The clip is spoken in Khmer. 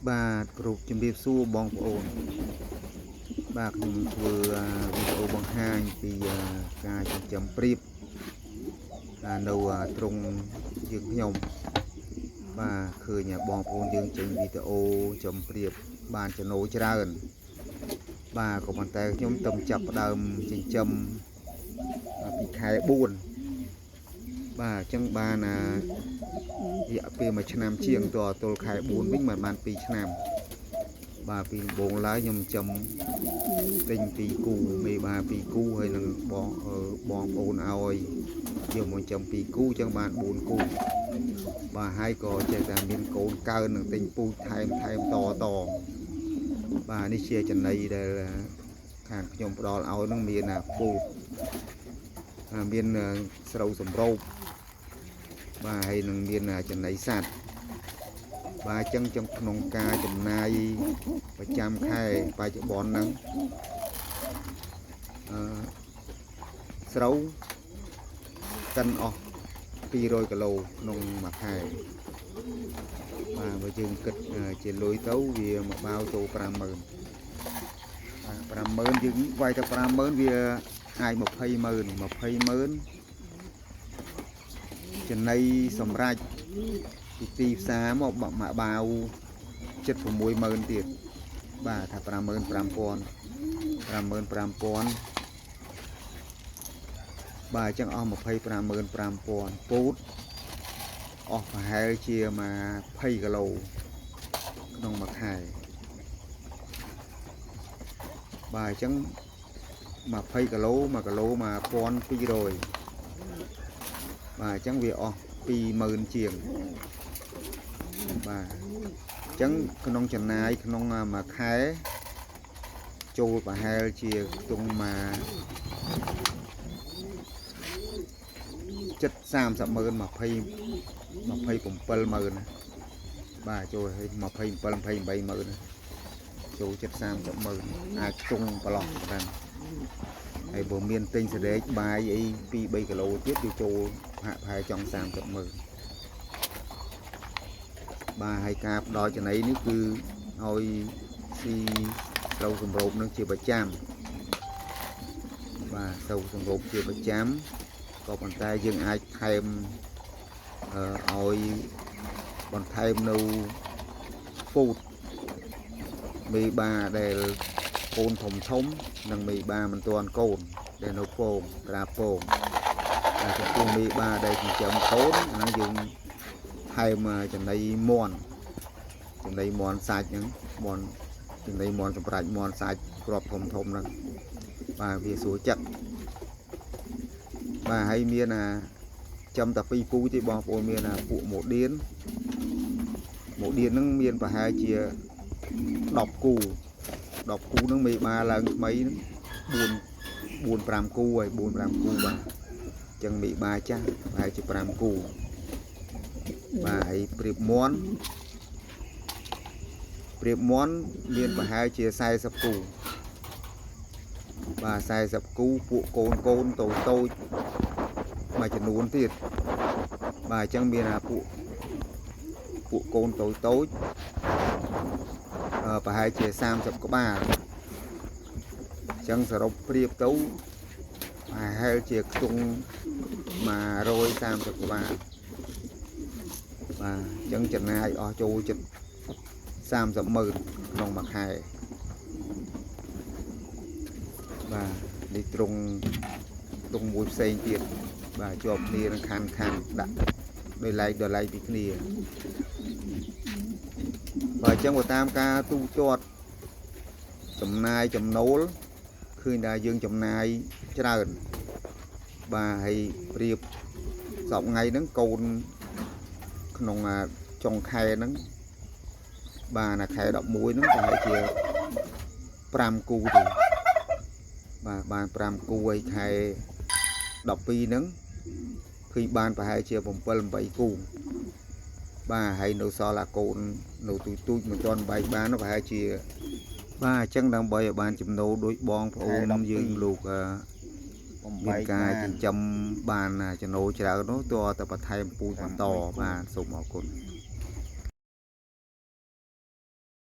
បាទគ្រប់ជំរាបសួរបងប្អូនបាទខ្ញុំធ្វើវីដេអូបង្ហាញពីការចិញ្ចឹមព្រាបនៅត្រង់យើងខ្ញុំបាទឃើញបងប្អូនយើងចេញវីដេអូចំព្រាបបានចំណូលច្រើនបាទក៏ប៉ុន្តែខ្ញុំទៅចាប់ផ្ដើមចិញ្ចឹមពីខែ4បាទអញ្ចឹងបានរយៈពេល1ឆ្នាំជាងតទល់ខែ4វិញមិនបាន2ឆ្នាំបាទពីដំបូងឡើយខ្ញុំចំទិញ2គូមេបា2គូហើយនឹងបងបងប្អូនឲ្យយកមកចំ2គូអញ្ចឹងបាន4គូបាទហើយក៏ចេះតែមានកូនកើននឹងទិញពូជថែមថែមតតបាទនេះជាចំណីដែលខាងខ្ញុំផ្ដល់ឲ្យនឹងមានពូជមានស្រូវសម្រូបបាទហើយនឹងមានចំណីសត្វបាទអញ្ចឹងចំក្នុងការចំណាយប្រចាំខែបច្ចុប្បន្នហ្នឹងអឺស្រូវកិនអស់200គីឡូក្នុងមួយខែបាទបើយើងគិតជាលុយទៅវាមួយបាវចូល50000បាទ50000យើងវាយទៅ50000វាអាច200,000 200,000ចំណីសម្រាប់ពីទីផ្សារមកមួយបាវ760,000ទៀតបាទថា55000 55000បាទអញ្ចឹងអស់255,000ពូតអស់ប្រហែលជា20គីឡូក្នុងមួយខែបាទអញ្ចឹង20គីឡូ1គីឡូ1200បាទអញ្ចឹងវាអស់20000ជាងបាទអញ្ចឹងក្នុងចំណាយក្នុងមួយខែចូលប្រហែលជាខ្ទង់មកចិត្ត30ម៉ឺន20 27ម៉ឺនបាទចូលឲ្យ27 28ម៉ឺនចូលចិត្ត30ម៉ឺនអាចខ្ទង់ប្រឡោះប៉ុណ្ណឹងហើយបើមានទិញសដេកបាយអី2 3គីឡូទៀតវាចូលហាក់ប្រហែលចង់30ម៉ឺនបាទហើយការផ្ដល់ចំណីនេះគឺឲ្យស៊ីស្រូវសម្រូបនឹងជាប្រចាំបាទស្រូវសម្រូបជាប្រចាំក៏ប៉ុន្តែយើងអាចថែមឲ្យបន្ថែមនៅពូជមេបាដែលកូនធំធំនិងមេបាមិនទាន់កូនដែលនៅពងក្រាបពងតែចំពោះមេបាដែលចិញ្ចឹមកូនអាហ្នឹងយើងថែមចំណីមាន់ចំណីមាន់សាច់ហ្នឹងមាន់ចំណីមាន់សម្រាប់មាន់សាច់គ្រាប់ធំធំហ្នឹងបាទវាស្រួលចឹកបាទហើយមានអាចំតែពីរពូទេបងប្អូនមានអាពួកម៉ូឌៀនម៉ូឌៀនហ្នឹងមានប្រហែលជា10គូ10គូហ្នឹងមេបាឡើងថ្មីហ្នឹង4 4 5គូហើយ4 5គូបាទអញ្ចឹងមេបាចាស់ប្រហែលជា5គូបាទហើយព្រៀបមន់ព្រៀបមន់មានប្រហែលជា40គូបាទ40គូពួកកូនកូនតូចតូចមួយចំនួនទៀតបាទអញ្ចឹងមានអាពួកកូនតូចតូចប្រហែលជា30ក្បាលអញ្ចឹងសរុបព្រៀបទៅប្រហែលជាខ្ទង់130ក្បាលបាទអញ្ចឹងចំណាយអស់ចូលចិត្ត30ម៉ឺនក្នុងមួយខែបាទនេះត្រង់ត្រង់មួយផ្សេងទៀតបាទជាប់គ្នានឹងខាន់ខាន់ដាក់ដោយឡែកដោយឡែកពីគ្នាបាទអញ្ចឹងបើតាមការទូទាត់ចំណាយចំណូលឃើញថាយើងចំណាយច្រើនបាទហើយប្រៀបសប្ថ្ងៃហ្នឹងកូនក្នុងចុងខែហ្នឹងបាទអាខែ11ហ្នឹងប្រហែលជា5គូទេបាទបាន5គូហើយខែ12ហ្នឹងឃើញបានប្រហែលជា7 8គូបាទហើយនៅសល់អាកូននៅទូចទូចមិនទាន់បែកបានប្រហែលជាបាទអញ្ចឹងដើម្បីឲ្យបានចំណូលដោយបងប្អូនយើងលោកមានការចិញ្ចឹមបានចំណូលច្រើននោះតើតែបន្ថែមពូជបន្តបាទសូមអរគុណ។